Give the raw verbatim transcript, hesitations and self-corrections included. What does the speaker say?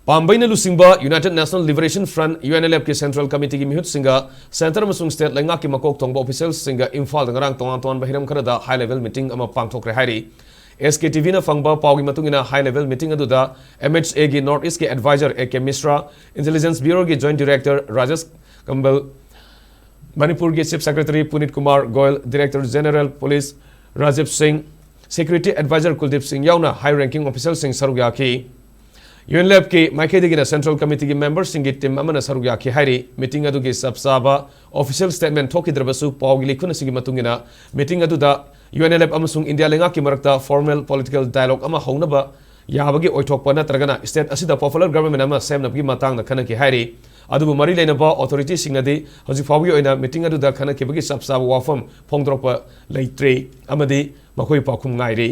ꯄꯥꯝꯕꯩꯅ ꯂꯨꯆꯤꯡꯕ United National Liberation Front, UNLF ꯀꯤ Central Committee ꯒꯤ ꯃꯤꯍꯨꯠꯁꯤꯡꯒ Centre ꯑꯃꯁꯨꯡ State ꯂꯩꯉꯥꯛꯀꯤ ꯃꯀꯣꯛ ꯊꯣꯡꯕ official ꯁꯤꯡꯒ ꯏꯝꯐꯥꯜꯗ ꯉꯔꯥꯡ ꯇꯣꯉꯥꯟ ꯇꯣꯉꯥꯟꯕ ꯍꯤꯔꯝ ꯈꯔꯗ high level meeting ꯑꯃ ꯄꯥꯡꯊꯣꯛꯈ꯭ꯔꯦ ꯍꯥꯏꯔꯤ꯫ SKTV ꯅ ꯐꯪꯕ ꯄꯥꯎꯒꯤ ꯃꯇꯨꯡ ꯏꯟꯅ, high level meeting ꯑꯗꯨꯗ MHA ꯒꯤ North East ꯀꯤ advisor A K Mishra, Intelligence Bureau ꯒꯤ Joint Director Rajesh Kambal, ꯃꯅꯤꯄꯨꯔꯒꯤ Chief Secretary Puneet Kumar Goel, Director General Police Rajiv Singh, Security Advisor Kuldeep Singh ꯌꯥꯎꯅ high ranking official ꯁꯤꯡ ꯁꯔꯨꯛ ꯌꯥꯈꯤ꯫ UNLF ꯀꯤ ꯃꯥꯏꯀꯩꯗꯒꯤꯅ Central Committee ꯒꯤ member ꯁꯤꯡꯒꯤ team ꯑꯃꯅ ꯁꯔꯨꯛ ꯌꯥꯈꯤ ꯍꯥꯏꯔꯤ꯫ Meeting ꯑꯗꯨꯒꯤ ꯆꯞ ꯆꯥꯕ official statement ꯊꯣꯛꯈꯤꯗ꯭ꯔꯕꯁꯨ, ꯄꯥꯎꯒꯤ ꯂꯤꯈꯨꯟꯁꯤꯡꯒꯤ ꯃꯇꯨꯡ ꯏꯟꯅ, meeting ꯑꯗꯨꯗ UNLF ꯑꯃꯁꯨꯡ ꯏꯟꯗꯤꯌꯥ ꯂꯩꯉꯥꯛꯀꯤ ꯃꯔꯛꯇ formal political dialogue ꯑꯃ ꯍꯧꯅꯕ ꯌꯥꯕꯒꯤ ꯑꯣꯏꯊꯣꯛꯄ ꯅꯠꯇ꯭ꯔꯒꯅ state ꯑꯁꯤꯗ popular government ꯑꯃ ꯁꯦꯝꯅꯕꯒꯤ ꯃꯇꯥꯡꯗ ꯈꯟꯅꯈꯤ ꯍꯥꯏꯔꯤ꯫ ꯑꯗꯨꯕꯨ ꯃꯔꯤ ꯂꯩꯅꯕ authority ꯁꯤꯡꯅꯗꯤ ꯍꯧꯖꯤꯛ ꯐꯥꯎꯕꯒꯤ ꯑꯣꯏꯅ meeting ꯑꯗꯨꯗ ꯈꯟꯅꯈꯤꯕꯒꯤ ꯆꯞ ꯆꯥꯕ ꯋꯥꯐꯝ ꯐꯣꯡꯗꯣꯔꯛꯄ ꯂꯩꯇ꯭ꯔꯤ ꯑꯃꯗꯤ ꯃꯈꯣꯏ ꯄꯥꯎꯈꯨꯝ ꯉꯥꯏꯔꯤ꯫